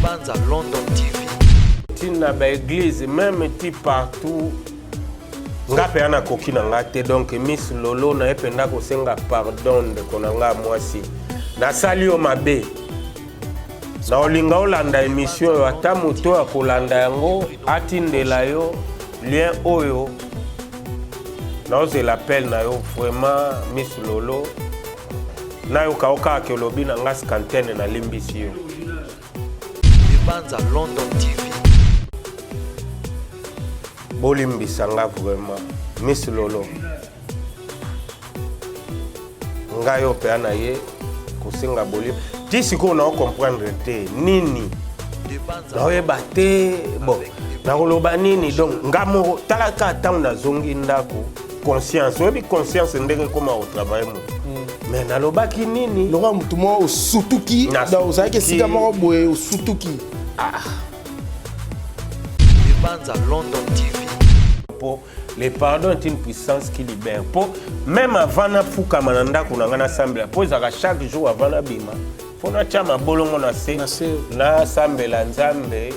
Banza London TV. Ti na ba église même ti partout nga mpe nakoki na nga te donc miss lolo na ye mpenza kosenga pardon ndeko na nga mwasi nasali yo mabe na olinga olanda émission oyo ata moto oyo akolanda yango atindela yo lien oyo naozela appel na yo vraiment miss lolo nayoka yo kaka ke olobi na nga scantene nalimbisi yo. Ebanza London TV. Bolimbisa nga vraiment miss lolo ngai oyo mpenza na ye kosenga boli ti sikoyo nao comprendre te nini naoyeba te bon nakoloba nini donc nga moko tala kaka ntango nazongi ndako conscience oyebi conscience ndenge ekoma kotravaille moto hmm. mais nalobaki nini lokola motu moko osutuki ozalaki esika moko boye osutuki ah. Ebanza London TV. Po le pardon est une puissance qui libère. Po même avant nafukama na ndako na ngai nasambela po ezalaka chaque jour avant nabima mpo natya mabolongo na se nasambela nzambe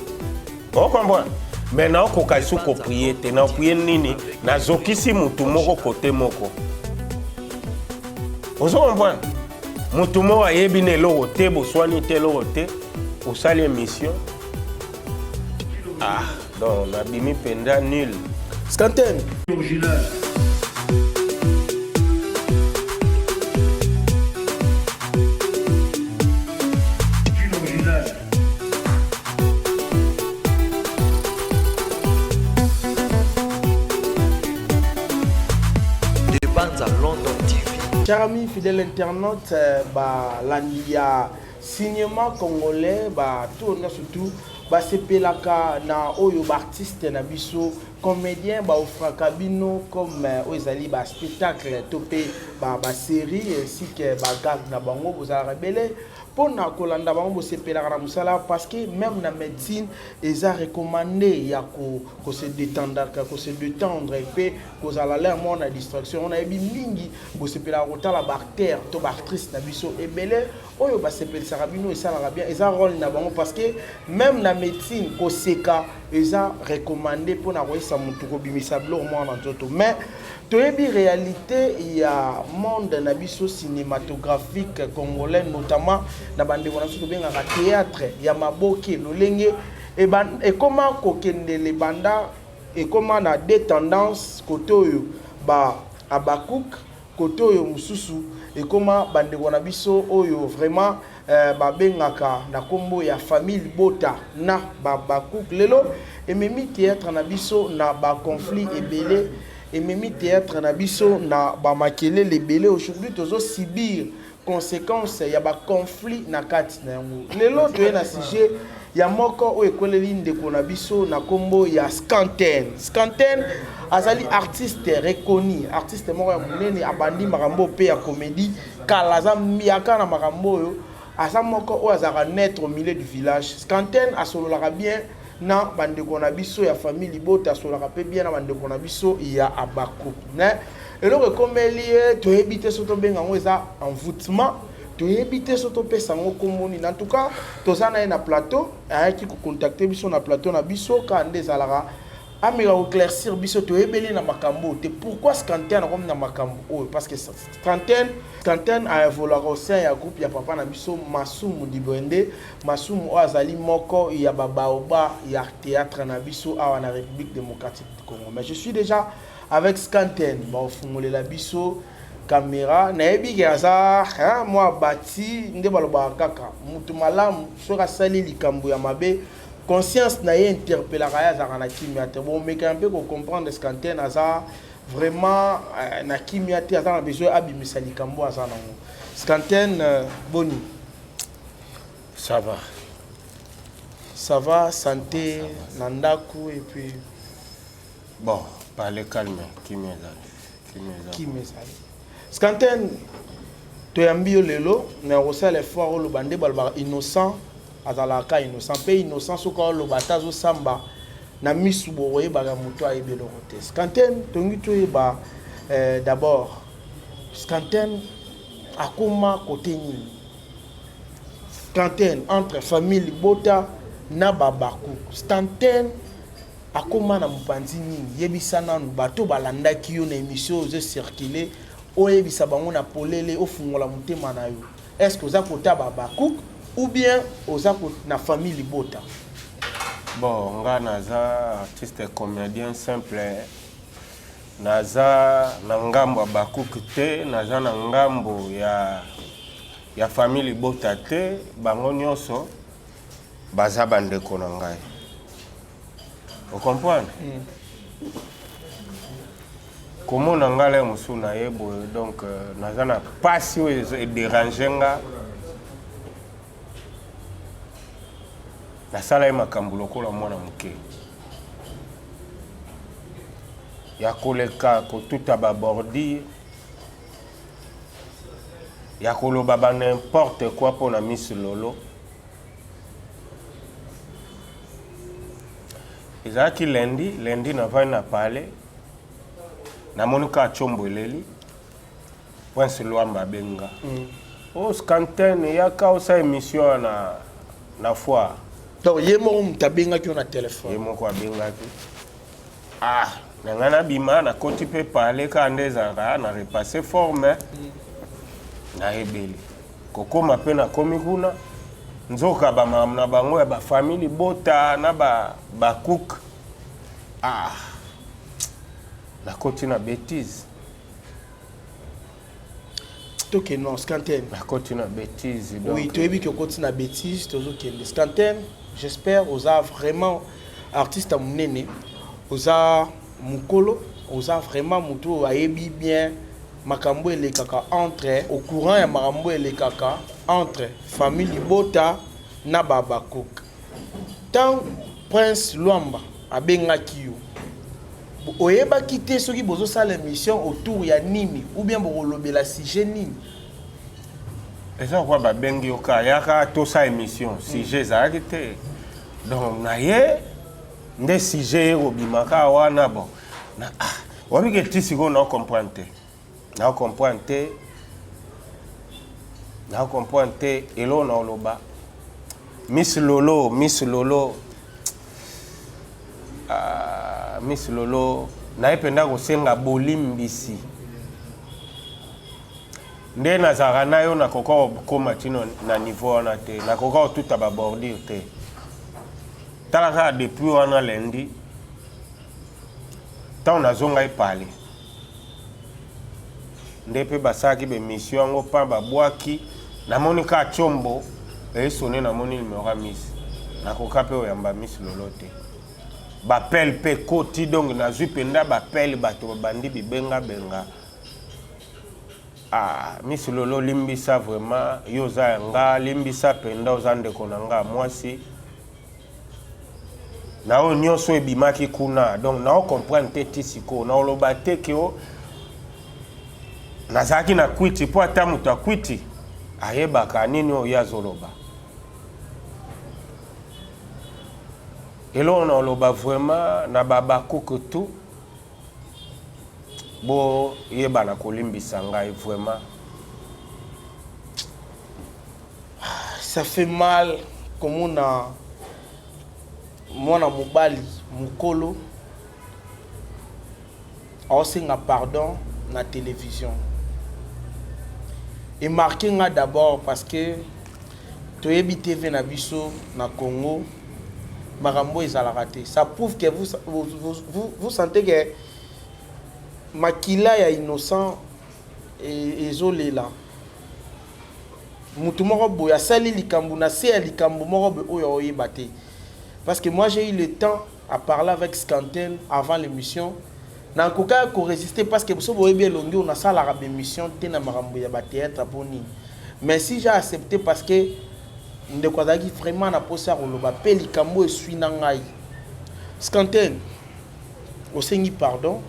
ocomprendre mais naokoka lisusu koprie te naoprie nini nazokisi motu moko kote moko ozo comprendre motu moko ayebi na eloko te boswani te eloko te osali émission ah donc nabimi mpenza nul scanten Original. Original. Banza London TV. Cher ami fidèle internaute, euh, balandi ya cinéma congolais bato nyonso tout basepelaka na oyo baartiste na biso comédien baofraka bino comme euh, oyo ezali baspectacle to mpe basérie ainsi que bagag na bango bozalaka ebele mpo na kolanda bango bosepelaka na mosala parce que même na médecine eza recommandé ya ko, ko se détendaka ko se détendre mpe kozala l'air moko na distraction wana yebi mingi bosepelaka kotala baacteur to baactrice na biso ebele oyo basepelisaka bino esalaka bien eza role na bango parce que même na médecine koseka eza recommandé mpo na koyesa motu kobimisa biloko moko na nzoto mais Toyebi realite ya monde na biso cinematographique congolais notamment na bandeko na biso tobengaka theatre ya maboke lolenge ekoma kokendele banda ekoma na deux tendances kote oyo ba Habacuc kote oyo mosusu ekoma bandeko na biso oyo vraiment eh, babengaka na kombo ya famille libota na ba Habacuc lelo ememi theatre na biso na ba conflit ebele ememi theatre na biso na ba makelele ebele aujourd'hui tozo subir consequence ya ba conflit na kati na yango lelo toye na sujet ya moko oyo ekweleli ndeko na biso na kombo ya Scanten Scanten azali artiste reconnu artiste moko ya monene abandi makambo mpe ya comédie kala aza mbiaka na makambo oyo aza moko oyo azalaka neutre au milieu du village Scanten asololaka bien na bandeko na biso ya famille libota asololaka mpe bien na bandeko na biso ya Habacuc mais eloko ekomeli ye toyebi te so tobenga yango eza envoûtement toyebi te so topesa yango nkombo nini en tout cas toza na ye na plateau ayaki kocontacte biso na plateau na biso kaka nde ezalaka ameka koéclaircir biso toyebeli na makambo oyo te pourquoi Scanten akomi na makambo oyo parce que Scanten Scanten aevoluaka au sein ya groupe ya papa na biso Masumu Dibrende Masumu oyo azali moko ya babaoba ya théâtre na biso awa na République démocratique du Congo mais je suis déjà avec Scanten baofungolela biso caméra nayebi ke aza mwa bati nde balobaka kaka mutu malamu soki asali likambo ya mabe conscience na ye interpellaka ye azalaka na kimia te bomekana mpe kocomprendre Scanten aza vraiment euh, na kimia te aza na besoin abimisa likambo aza nango Scanten euh, boni ça va ça va santé na ndako et puis bon parle calme kimia ezali kimia ezali kimia ezali Scanten toyambi yo lelo na kosala effort oloba nde balobaka innocent azalaka innocent mpe innocent soki oloba ata azosamba na misu bokoyebaka moto ayebi eloko te Scanten tongi toyeba euh, d'abord Scanten akoma kote nini Scanten entre famille libota na babaku stanten akoma na mopanzi nini yebisa nanu bato balandaki yo na émission ozo circuler oyebisa bango na polele ofungola motema na yo est ce que oza kota babaku ou bien oza na famille libota? Bon, nga naza artiste comédien simple, naza na ngambo ya bakuku te, naza na ngambo ya famille libota te. Bango nyonso baza bandeko na ngai, ocomprendre? Komona ngai la mosusu na ye boye, donc naza na pasi oyo edérange nga. Nasala ye makambo lokola mwana moke ya koleka kotuta babordure, ya koloba ba n'importe quoi mpona Miss Lolo. Ezalaki lundi. Lundi navandi na palais, namoni kaka tiombo eleli, Prince Lwamba abenga. O Scanten, yaka osala émission na foire. Donc ye moko moto abengaki yo na telefone? Ye moko abengaki. Ah, na ngai nabima, nakoti mpe pale kaka nde ezalaka na repasse forme. Nayebeli kokóma mpe nakomi kuna, nzoka bamakambo na bango ya bafamille libota na bacook. Ah, nakoti na bétise. Tokende non, Scanten. Nakoti na bétise. Donc oui, toyebi ke okoti na bétise. Tozokende, Scanten. J'espère oza vraiment artiste ya monene, oza mokolo, oza vraiment motu oyo ayebi bien makambo elekaka entre, au courant ya makambo elekaka entre famille libota na babakok. Ntango Prince Lwamba abengaki yo, oyebaki te soki bozosala émission autour ya nini ou bien bokolobela sujet nini? Eza kwa babengi yo ka yaka tosala émission, sujet ezalaki te. Donc na ye nde sujet ye kobima kaka wana. Bon, na ah, wabike ti sikoyo na comprendre te, na comprendre te, na comprendre te. Eloko na oloba, Miss Lolo, Miss Lolo, ah, Miss Lolo, naye mpenza kosenga bolimbisi. Nde nazalaka na yo, nakoka kokóma tino na niveau wana te, nakoka kotuta babordure te. Tala kaka depuis wana lundi, ntango nazonga epale nde mpe basalaki baémission yango mpa babwaki. Namoni kaka tiombo esone, namoni numero ya Miss, nakoka mpe oyamba Miss Lolo te. Bapele mpe ekoti, donc nazwi mpenza bapele, bato babandi bibengabenga. Ah, Miss Lolo, limbisa vraiment, yo oza ya nga, limbisa mpenza, oza ndeko na nga mwasi. Na oyo nyonso ebimaki kuna, donc nao comprendre te ti sikoyo. Naoloba te ke o nazalaki na kwiti, mpo ata moto akwiti ayebaka nini oyo ye azoloba. Eloko naoloba vraiment na babakuku tout, boyebana kolimbisa ngai vraiment. Ça fait mal komona mwana mobali mokolo aosenga pardon na télévision. Emarke nga d'abord parce que toyebi TV na biso na Congo, makambo ezalaka te. Ça prouve que vous, vous, vous, vous, vous sentez que makila ya innocent ezolela. Mutu moko boye asali likambo na se ya likambo moko boye oyo oyeba te, parce que moi, j'ai eu le temps à parler avec Scantel avant l'émission. Nakoka korésister parce que biso boyebi elongi oyo, nasalaka bémission te na makambo ya bathéâtre mpo nini. Mais si j'ai accepté, parce que ndeko azalaki vraiment na posa ya koloba mpe likambo eswi na ngai. Scantel, osengi pardon,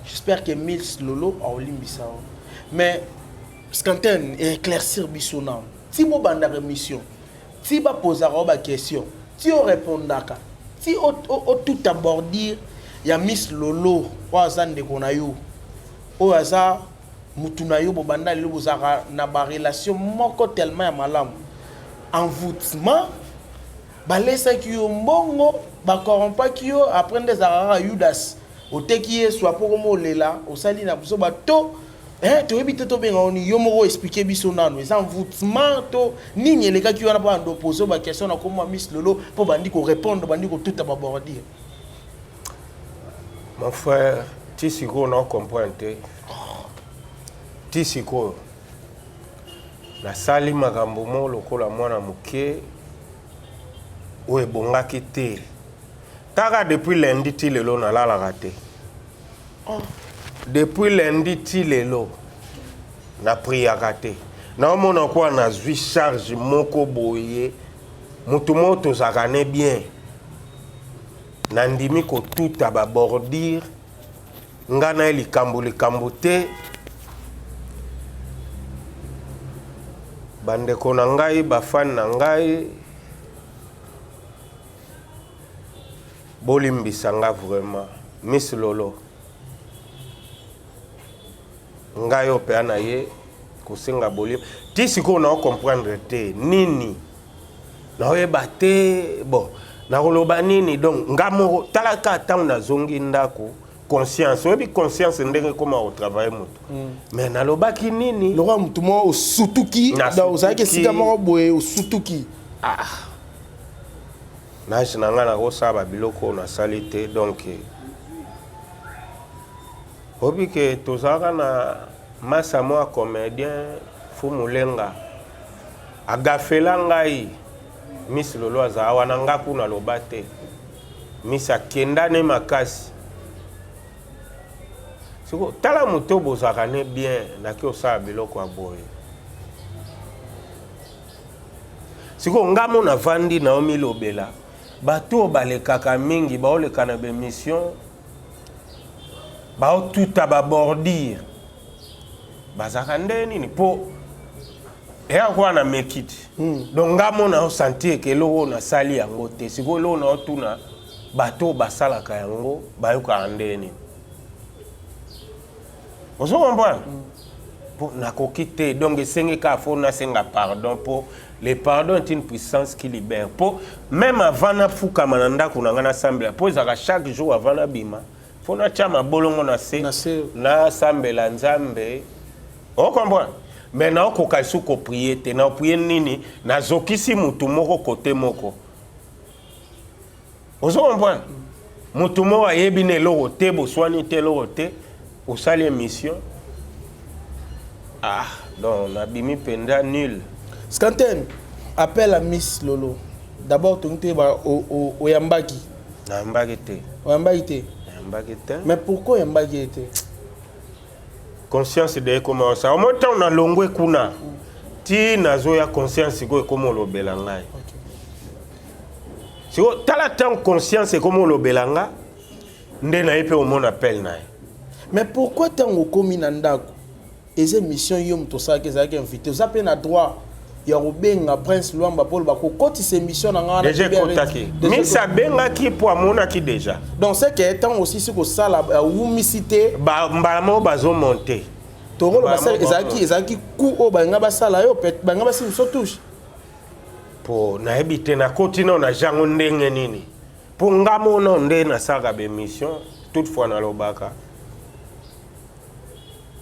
j'espère que Miss Lolo aolimbisa yo. Mais Scantel, éclaircir biso nano, ti bobandaka émission, ti bapozaka yo baquestion, ti orépondaka, ti otuta bordure ya Miss Lolo oyo aza ndeko na yo, oyo aza mutu na yo, bobanda lelo bozalaka na barelation moko tellement ya malamu, envoûtement. Balesaki yo mbongo, ba corrompaki yo, après nde ezalaka kaka Judas. Oteki Yesu après okoma olela, osali na buzoba to hein, toyebi te tobenga yo nini, yo moko expliquer biso nanu, eza envoûtement to nini elekaki wana mpo bando opose ba question na kombo ya Miss Lolo mpo bandi ko répondre, bandi kotuta ba bordure. Mon frère, ti sikoyo na comprendre te. Ti sikoyo nasali makambo moko lokola mwana moke oyo ebongaki te. Kaka depuis lundi ti lelo nalalaka te. Depuis lundi ti lelo napriaka te. Naomona kwa nazwi charge moko boye, motu moko tozalaka ne bien. Nandimi kotuta ba bordure nga na ye likambo likambo te. Bandeko na ngai, bafani na ngai, bolimbisa nga vraiment. Miss Lolo, ngai oyo mpe na ye kosenga bolimbi ti sikoyo nao comprendre te nini naoyeba te, bon nakoloba nini. Donc nga moko tala kaka ntango nazongi ndako, conscience, oyebi conscience ndenge ekoma kotravaille moto, mais nalobaki nini? Lokola motu moko osutuki, donc ozalaki esika moko boye osutuki. Ah, nage na ngai nakosala babiloko oyo nasali te. Donc oyebi ke tozalaka na masa mwa comédien fu Mulenga agafela ngai. Miss Lolo azala wana, nga kuna aloba te. Miss akenda ne makasi. Siko tala moto bozalaka ne bien, naki osala biloko ya boye. Siko nga mo navandi na omilobela, bato oyo balekaka mingi, baoleka na bemission, baotuta babordure, bazalaka nde nini? Mpo eya kwa na meki ti. Donc nga mo na osentir ke eloko oyo nasali yango te. Sikoyo eloko na otuna, bato oyo basalaka yango bayokaka nde nini? Ozo comprendre? Mpo nakoki te. Donc esengi kaka fo nasenga pardon, mpo le pardon est une puissance qui libère. Mpo même avant nafukama na ndako na ngai nasambela, mpo ezalaka chaque jour avant nabima, fo natya mabolongo na se, Na se. Nasambela Nzambe, ocomprendre? Mais naokoka esu koprier te. Naoprier nini? Nazokisi mutu moko kote moko, ozo comprendre? Mutu moko ayebi na eloko te, boswani te, eloko te, osali émission. Ah, donc nabimi mpenza nul. Scanten, appel à Miss Lolo. D'abord tolingi toyeba, oyambaki? Nayambaki te. Oyambaki te? Nayambaki te. Mais pourquoi oyambaki ye te? Conscience de ekoma osala omo ntango nalongwe kuna ti nazoya, conscience sikoyo ekoma olobela ngai. Sikoyo tala, ntango conscience ekoma olobela nga nde naye mpe omona appel na ye. Mais pourquoi ntango okomi na ndako, eza émission, yo moto osalaki, ezalaki invité, oza mpe na droit ya kobenga Prince Lwamba mpo oloba kokotisa émission na ngai wana? Deja ekotaki. Miss abengaki mpo amonaki déjà. Donc c'est que ntango osisi kosala, awumisi te. Mbala moko bazomonte. Tokoloba ezalaki coup oyo balinga basala yo, balinga basala biso touche. Mpo nayebi te nakoti nao na jango ndenge nini, mpo nga mono nde nasalaka baémission. Toutefois nalobaka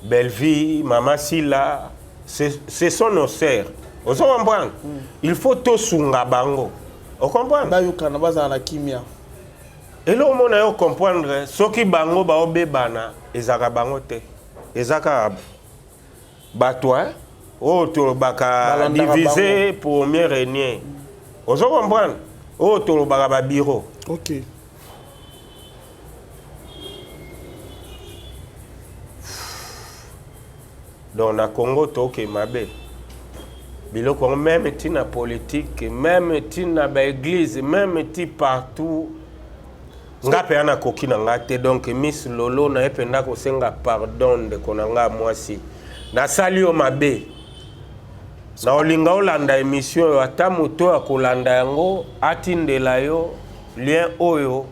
Bellevie, Mama Sila, ce sont nos sœurs, ozo comprendre? Il faut tosunga bango, ocomprendre? Bayokana, bazala na kimia. Eloko mona yo comprendre, soki bango baobebana, ezalaka bango te, eza kaka bato oyo tolobaka diviser pour mieux régner, ozo comprendre? Oyo tolobaka babureau. Donc na Congo toke mabe biloko yango, même ntina politique, même ntina baéglise, même ti partout. Nga mpe nakoki na nga te. Donc Miss Lolo, naye mpenza kosenga pardon. Ndeko na nga mwasi, nasali yo mabe. Na olinga olanda émission oyo, ata moto oyo akolanda yango atindela yo lien oyo,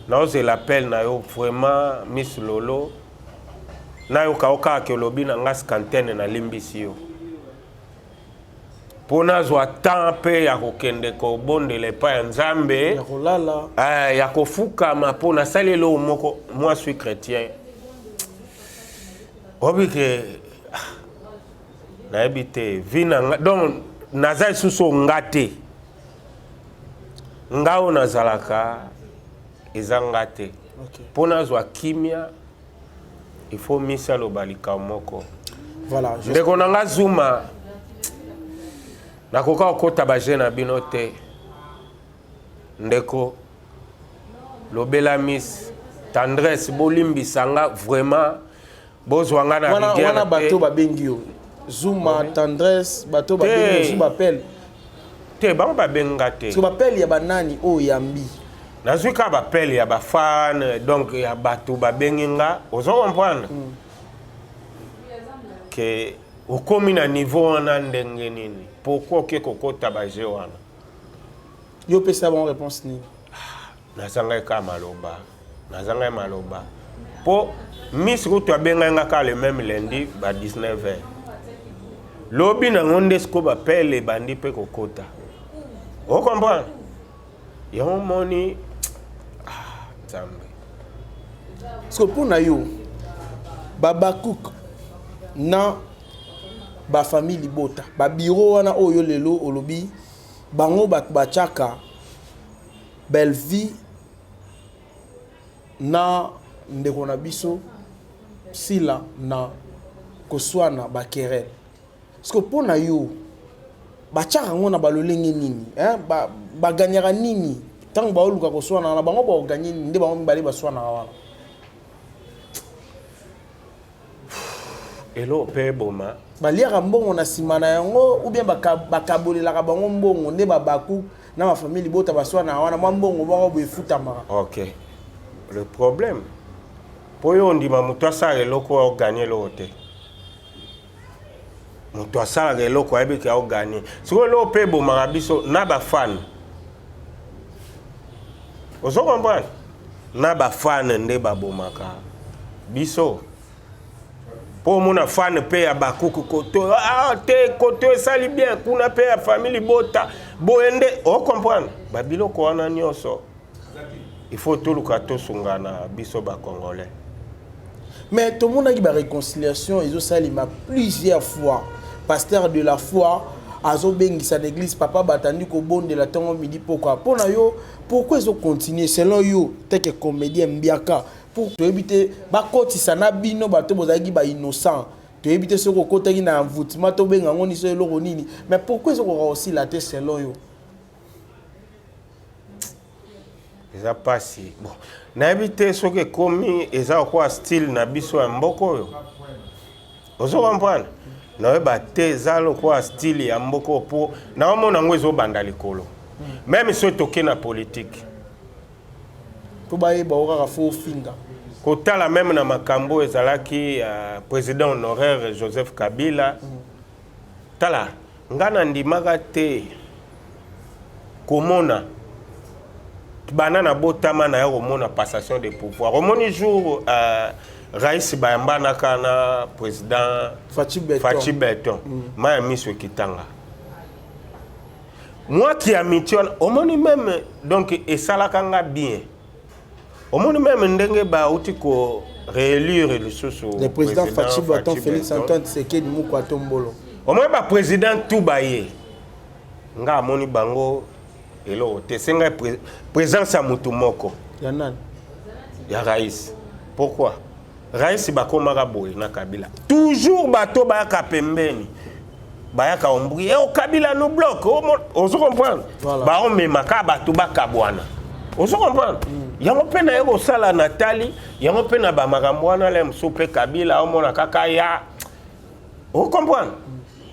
naozela appel na yo. Vraiment Miss Lolo, nayoka yo kaka ke olobi na nga Scantene, nalimbisi yo. Mpo nazwa temps mpe ya kokende kobondela epai ya Nzambe, ya kolala, ya kofukama, mpo nasali eloko moko. Moi suis chrétien, oyebi ke nayebi te vie na nga, donc naza lisusu nga te. Nga oyo nazalaka eza nga te. Mpo nazwa kimia, il faut misi aloba likambo moko. Voilà. Ndeko na nga Zuma, nakoka kokota baje na bino te. Ndeko, lobela Miss Tendresse, bolimbisa nga vraiment, bozwa nga na rigueur. Wana bato babengi yo Zuma, oui. Tendresse, bato babengi yo Zuma, appel te, bango babenga te. So bapele ya banani oyo yambi? Nazwi kaka bapele ya bafan, donc ya bato babengi nga, ozo comprendre ke okomi na niveau wana ndenge nini, pourquoi oke kokota baje wana? Yo opesa bango réponse nini? Nazangai kaka maloba, nazangai maloba, mpo miss kutu abengai nga kaka le même lundi ba 19 heures. Lobi nango nde siko bapele ebandi mpe kokota, ocomprendre? Yango moni, ah, Nzambe. Parce que mpo na yo, babakuk na bafamille libota, babiro wana oyo lelo olobi bango bato batiaka Bellevue na ndeko na biso Sila na koswana bakerele, parce que mpo na yo batiaka yango na balolenge nini, hein? Baganyaka nini ntango baoluka koswana na bango? Baoganye nini nde bango mibale baswanaka wana? Eloko mpe eboma. Baliaka mbongo na nsima na yango ou bien bakabolelaka bango mbongo nde babaku na bafamille libota baswanaka wana, mwa mbongo moko boye efutamaka? Ok, le problème, mpo yo ondima moto asala eloko oyo oganye eloko te. Moto asalaka eloko ayebi ke aoganye. Sikoyo eloko mpe ebomaka biso na bafane, ozo comprendre, na bafane nde babomaka biso. Mpo omona fane mpe ya bakuku koto, ah, te koto esali bien kuna mpe ya famille libota boye nde ocomprendre babiloko wana nyonso. Il faut toluka tosungana biso bacongolais. Mais tomonaki baréconciliation ezosalema plusieurs fois. Pasteur de la foi azobengisa na église, papa batandi kobondela ntongo, midi, pokwa. Mpo na yo, pourquoi ezocontinue selon yo teke comédien mbiaka? Pour toyebi te, bakotisa na bino bato bozalaki bainnocent, toyebi te soki okotaki na envoûtement, tobenga yango niso eloko nini, mais pourquoi ezokoka kosila te selon yo? Eza mpasi. Bon, nayebi te soki ekomi eza lokola style na biso ya mboka oyo, ozo comprendre? Nayeba te, eza lokola style ya mboka oyo, mpo naomona yango ezobanda likolo, même soki toke na politike. Mpo bayeba o kaka fo ofinga. Kotala même na makambo oyo ezalaki ya président honoraire Joseph Kabila. Tala, nga nandimaka te komona bana na botama na ya komona passation de pouvoir. Omoni jour rais bayambanaka na président Fatshi Beton. Fatshi Beton, ma ya miso ekitanga mwaki ya amitié wana. Omoni même, donc esalaka nga bien. Omoni même ndenge bauti ko réélire lisusu le président Fatshi Beton, Félix Antoine Tshisekedi Mukwa Tombolo. Omoni baprésident tout baye, nga amoni bango eloko te, esengai présence ya motu moko. Ya nani? Ya rais. Pourquoi rais bakomaka boye na Kabila? Toujours bato bayaka pembeni, bayaka ombri e Kabila no bloc, ozo comprendre? Voilà. Baomemaka bato bakabwana, ozo comprendre? Yango mpe naye kosala natali yango mpe na bamakambo wana le mosusu mpe Kabila omona kaka ya ocomprendre.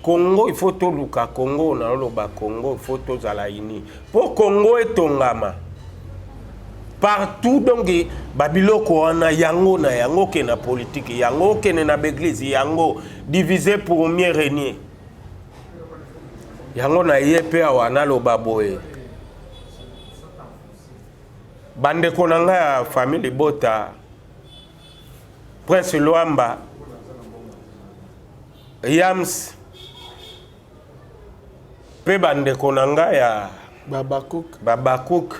Congo, il faut toluka Congo. Naoloba Congo, il faut tozala uni mpo Congo etongama partout. Donc babiloko wana yango na yango okende na politike, yango okende na baeglise, yango diviser pour mieux régner. Yango na ye mpe awa naloba boye, bandeko na ngai ya famille libota, Prince Lwamba, Yams. Mpe bandeko na ngai ya Babakuk. Babakuk,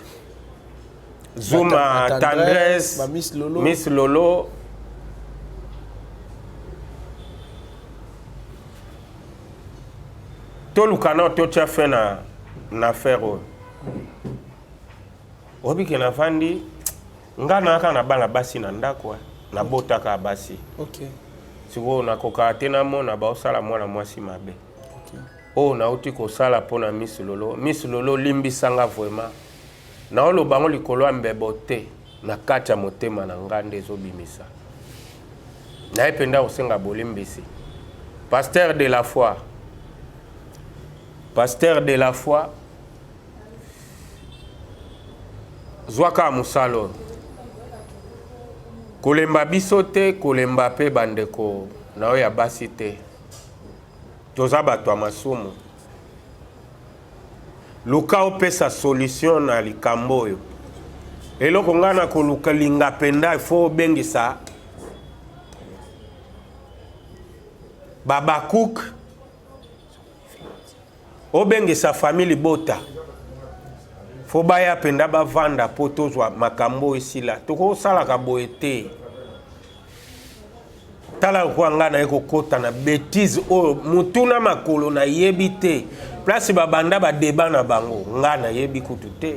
Zuma, Tendresse, ba Miss Lolo. Miss Lolo. Toluka nao totya fin na, na affaire oyo. Oyebi ke navandi nga nayaka na bana basi na ndako, nabotaka basi. Okay. Sikoyo nakokaka te namona baosala mwana mwasi mabe. Okay. Oyo nauti kosala mpo na Miss Lolo. Miss Lolo, limbisanga vraiment. Naoloba yango likolo ya mbebo te, na kati ya motema na nga nde ezobimisa. Naye mpenza kosenga bolimbisi. Pasteur de la foi. Pasteur de la foi. Zwa kaka mosala oyo. Kolemba biso te, kolemba pe bandeko na yo ya basi te. Toza bato ya masumu. Luka opesa solution na likambo oyo. Eloko ngai na koluka linga mpenza, il faut obengisa Babakuk, obengisa famille libota. Fo baya mpenza bavanda mpo tozwa makambo oyo esila. Tokosalaka boye te. Tala lokola ngai naye kokota na betise oyo mutu na makolo nayebi te place babanda ba debat na bango, ngai nayebi kutu te.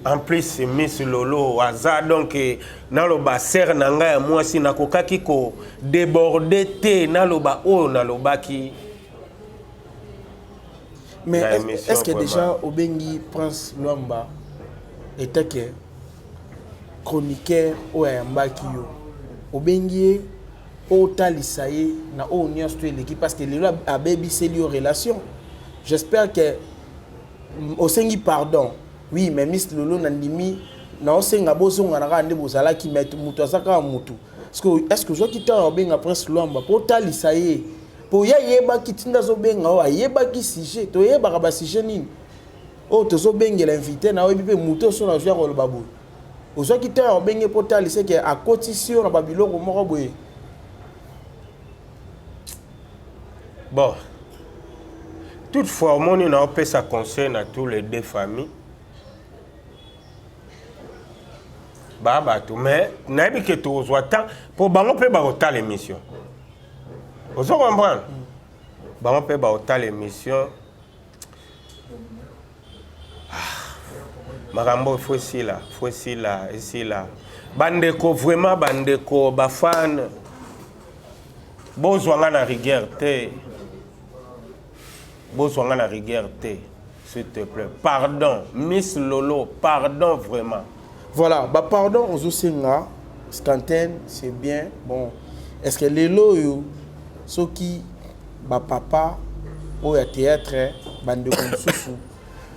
En plus Miss Lolo aza donc naloba sœur na ngai ya mwasi, nakokaki ko déborder te, naloba oyo nalobaki. Mais Na est-ce émission, est-ce que vraiment. déjà obengi Prince Luamba était que chroniqueur oyo ayambaki yo, obengi ye otalisa ye na oyo nyonso to eleki, parce que lelo abebiseli yo relation. J'espère que osengi pardon. Oui, mais Miss Lolo nandimi na osenga bozonga na kaka nde bozalaki, mais moto aza kaka motu. Est-ce que est-ce que ozwaki ntango obenga Prince Luamba po otalisa ye, po ye ayebaki ntinda azobenga oyo, ayebaki sujet, toyebaka ba sujet nini oyo tozobengela invité na oyebi mpe motu oso nazwi ya koloba boye. Ozwaki ntango obenge po otalisa ke akotisi yo na babiloko moko boye? Bon, toutefois omoni na opesa conseil na tous les deux familles ba bato, mais nayebi ke tokozwa temps mpo bango mpe bakotala émission. Ozo comprendre? Bango mpe bakotala émission. Ah, makambo fo esila, fo esila, esila. Bandeko, vraiment bandeko, bafane, bozwa nga na rigueur te, bozwa nga na rigueur te, s'il te plaît. Pardon, Miss Lolo, pardon vraiment. Voilà, bah pardon ozosenga Scanten, c'est bien. Bon, est-ce que lelo oyo soki ba papa oyo ya théâtre bandeko mosusu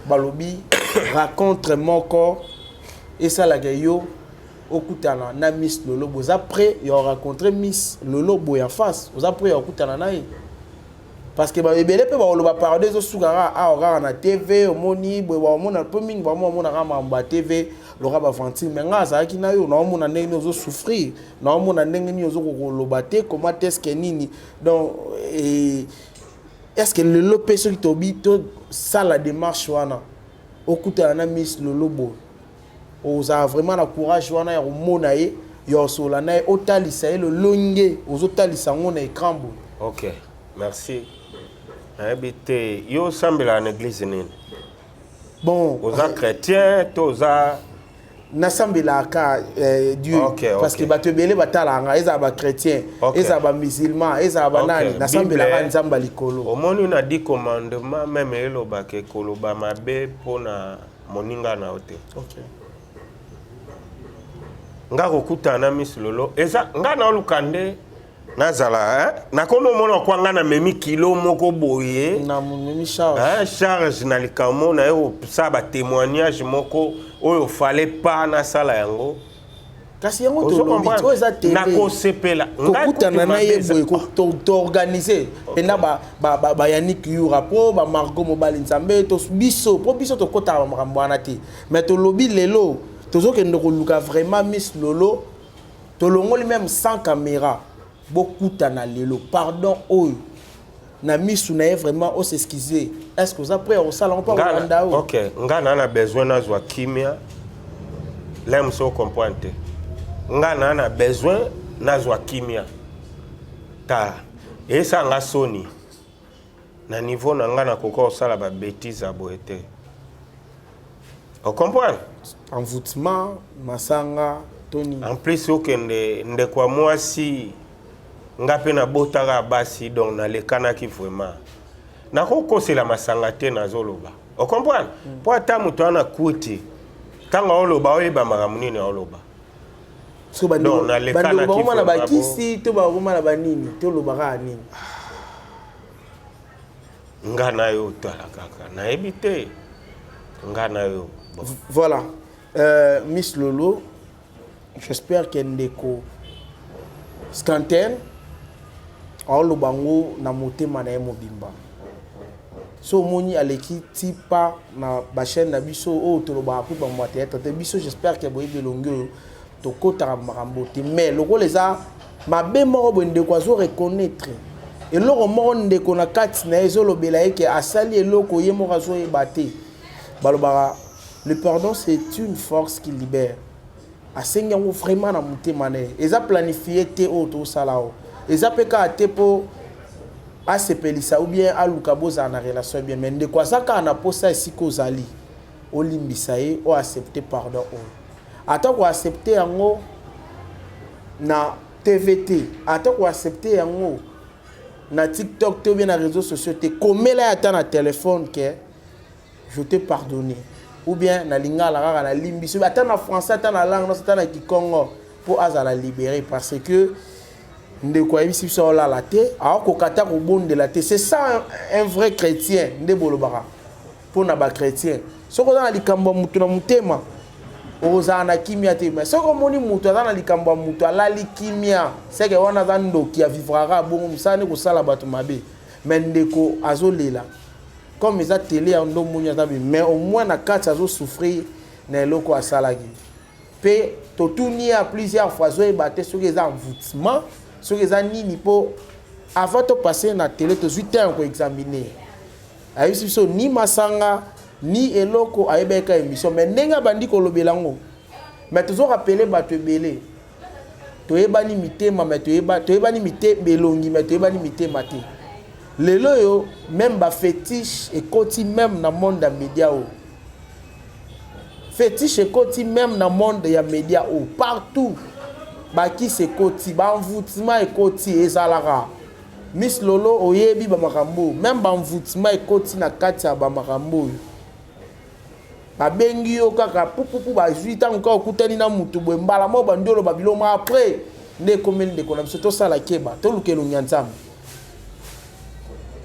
balobi rencontre moko esalaka yo okutana na Miss Lolo, boza prêt ya rencontrer Miss Lolo boye en face? Oza prêt ya okutana na ye? Parce que ba ebele mpe bakoloba pardon ezosuka kaka awa kaka na TV, omoni boye baomona mpo mingi bango bamonaka makambo ya TV loka baventile. Mais ngai azalaki na yo, naomona ndenge nini ozosouffrir, naomona ndenge nini ozokokoloba te, comment est-ce que nini. Donc est-ce que lelo mpe soki tobi tosala démarche wana okutana na Miss Lolo boye, ozala vraiment na courage wana ya komona ye, ya osola na ye, otalisa ye lolonge ozotalisa yango na écran boye? Ok, merci. Nayebi te yo osambelaka na église nini? Bon, oza chrétien to oza? Nasambelaka Dieu. Parce que bato ebele batalaka nga, ezala bachrétien, ezala bamusulman, ezala banani, nasambelaka Nzambe ya likolo. Omoni na 10 commandement même elobaka ekoloba mabe mpona moninga na yo te. Nga kokutana na Miss Lolo eza nga naoluka nde nazala nakomi omona kwa nga namemi kilo moko boye. Na momemi charge. Hein, charge na likambo na ye kosala batémoignage moko oyo fallait pas nasala yango. Kasi yango Ozo tolobi comprendre? oyo eza tele. Nakosepela. Ngai kokutana kutu na ye mabe eza- boye, toorganize mpena bayanik yura mpo bamargot mobali Nzambe biso mpo biso tokɔtaka bamakambo wana te. Mais tolobi lelo tozokende koluka vraiment Miss Lolo, tolongoli même sans caméra, bokutana lelo, pardon oyo. Na misu na ye vraiment o s'excuser. Est-ce que oza prêt ya kosala yango mpo akolanda yo? Ok, nga na na besoin nazwa kimia. Lem so comprendre te. Nga na na besoin nazwa kimia. Ta esala nga soni. Na niveau na nga nakoka kosala ba bêtises ya boye te. O comprendre? Envoûtement, masanga, toni. En plus okende ndeko ya mwasi nga mpe nabotaka basi donc nalekanaki vraiment. Nakokosela masanga te nazoloba. O comprendre? Mpo ata moto wana kuti ntango aoloba oyeba makambo nini aoloba. Parce que bandeko bakoma na bakisi to bakoma na banini toloba kaka nini? Nga na yo tala kaka nayebi te nga na yo bon. Voilà Miss Lolo, j'espère que ndeko Scantel aoloba yango na motema na ye mobimba. So omoni aleki tipa na bachaîne na biso oyo tolobaka kutu bamwa théâtre te biso, j'espère que boyebi elongi oyo tokotaka makambo te, mais lokola eza mabe moko boye ndeko azo reconnaître eloko moko ndeko na kati na ye ezolobela ye ke asali eloko ye moko azoyeba te. Balobaka le pardon, c'est une force qui libère. Asengi yango vraiment na motema na ye, eza planifie te oyo tosala oyo eza mpe kaka te mpo asepelisa ou bien aluka bozala na relation bien, mais ndeko aza kaka na posa esika ozali olimbisa ye, o accepte pardon oyo, ata koaccepte yango na TV te, ata koaccepte yango na TikTok te ou bien na réseaux sociaux te, komela ye ata na telefone ke je t'ai pardonné, ou bien na lingala kaka nalimbisi, ata na français, ata na langue nyonso, ata na kikongo, mpo azala libéré, parce que ndeko ayebisi biso aolala te, aokoka ata kobondela te. C'est ça un vrai chrétien nde bolobaka mpo na bachrétien. Soki oza na likambo ya motu na motema, okozala na kimia te, mais soki omoni moto aza na likambo ya motu, alali kimia, seke wana aza ndoki, avivraka bongo mosala nde kosala bato mabe. Mais ndeko azolela comme eza télé ya ndo omoni aza, mais au moins na kati azosouffrir na eloko asalaki. Mpe totuni ya plusieurs fois, azoyeba te soki eza envoûtement, soki eza nini, mpo avant topase na télé tozwi temps ya koexamine. Ayebisi biso ni masanga ni eloko, ayebaki émission, mais ndenge abandi kolobela yango. Mais tozorappeler bato ebele, toyebani mitema, mais toyebani mite belongi, mais toyebani mitema te. Lelo oyo même bafétiche ekoti même na monde ya média oyo, fétiche ekoti même na monde ya média oyo, partout bakisi ekoti, baenvoûtement ekoti. Ezalaka Miss Lolo, oyebi bamakambo oyo, même baenvoûtement ekoti na kati ya bamakambo oyo. Babengi yo kaka pupupu, bazwi ntango kaka okutani na mutu boye, mbala moko bandi oloba biloko. Après nde ekomeli ndeko na biso. Tosala keba, toluka elongi ya Nzambe.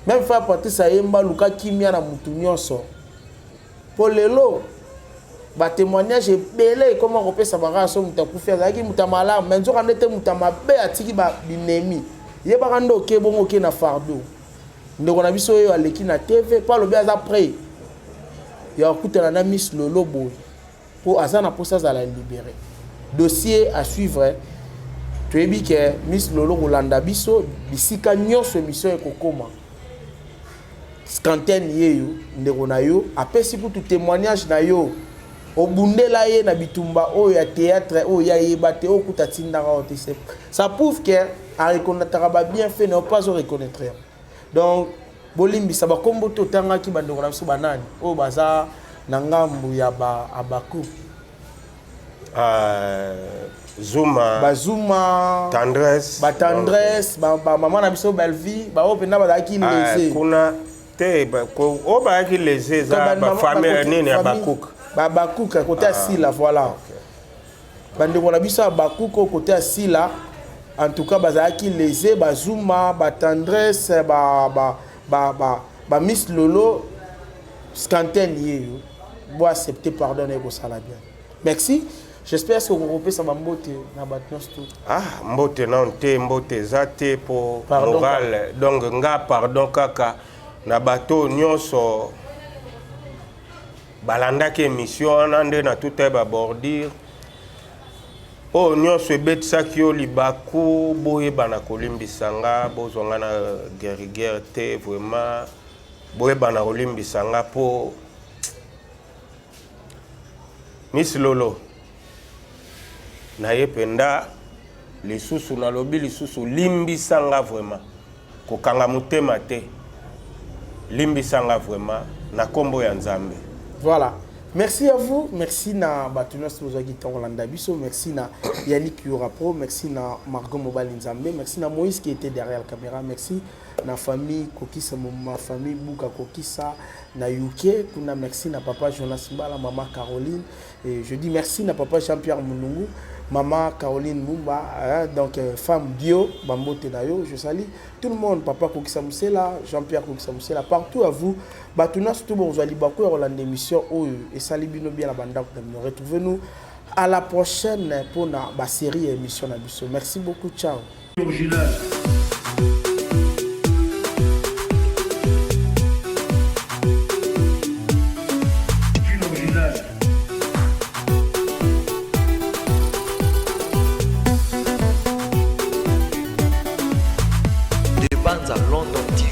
Même frère Patrice ayemba luka kimia na mutu nyonso, mpo lelo batémoignage ebele ekoma kopesa bakaka so moto akufi azalaki moto ya malamu, mais nzoka nde te, moto ya mabe atiki binemi. Yebaka nde oke bongo, oke na fardeau. Ndeko na biso oyo aleki na TV mpo alobi aza prêt ya kokutana na Miss Lolo boye mpo aza na mposa azala libéré. Dossier à suivre. Toyebi ke Miss Lolo kolanda biso bisika nyonso émission ekokoma. Scanten yeyo ndeko na yo apesi kutu témoignage na yo, obundela ye na bitumba oyo ya théâtre oyo ya yeba te, oyo kuta atindaka oyo te. Ça prouve ke areconnaîtraka babienfait na yo mpo azo reconnaître. Donc bolimbisa bakombo te otangaki bandeko na biso banani oyo baza na ngambu ya ba abaku. Zuma. Bazuma. Tendresse. Batendresse, bamama na biso Bellevie, baoyo mpenza bazalaki lese. Kuna te, oyo bayaki lese eza bafamille nini ya Bakuka. Bakuka kote ya Sila, voilà, bandeko na biso ya Bakuka oyo kote ya Sila, en tout cas bazalaki lese, Bazuma, Batendresse, Bamiss Lolo. Scanten ye yo bo accepter pardon na ye, kosala bien. Merci, j'espère que okokopesa bambote na bato nyonso to. Ah, mbote nano te, mbote eza te mpo morale. Donc nga pardon kaka na bato nyonso balandaki émission wana nde na tuta ye babordure. Oyo nyonso ebetisaki yo libaku, boyebana kolimbisa nga, bozwa nga na guerre te, vraiment boyebana kolimbisa nga po Miss Lolo naye penda lisusu nalobi lisusu limbisa nga vraiment kokanga motema te limbisa nga vraiment na kombo ya Nzambe. Voilà. Merci à vous, merci na bato nyonso bozwaki ntango kolanda biso, merci na Yannick Yurapro, merci na Margot Mobali Nzambe, merci na Moïse qui était derrière la caméra, merci na famille Kokisa, ma famille Buka Kokisa na UK kuna, merci na papa Jonas Mbala, maman Caroline, et je dis merci na papa Jean-Pierre Munungu, maman Caroline Mumba, hein, donc femme bio Bambote na yo, je salue tout le monde, papa Kokisa Musela, Jean-Pierre Kokisa Musela, partout à vous. Bato nyonso to bozwa libaku ya kolanda émission oyo esali bino bien na bandako na bino. Retrouvez-nous à la prochaine mpona basérie ya émission na biso. Merci beaucoup, ciao. Original. Original. De Banza London TV.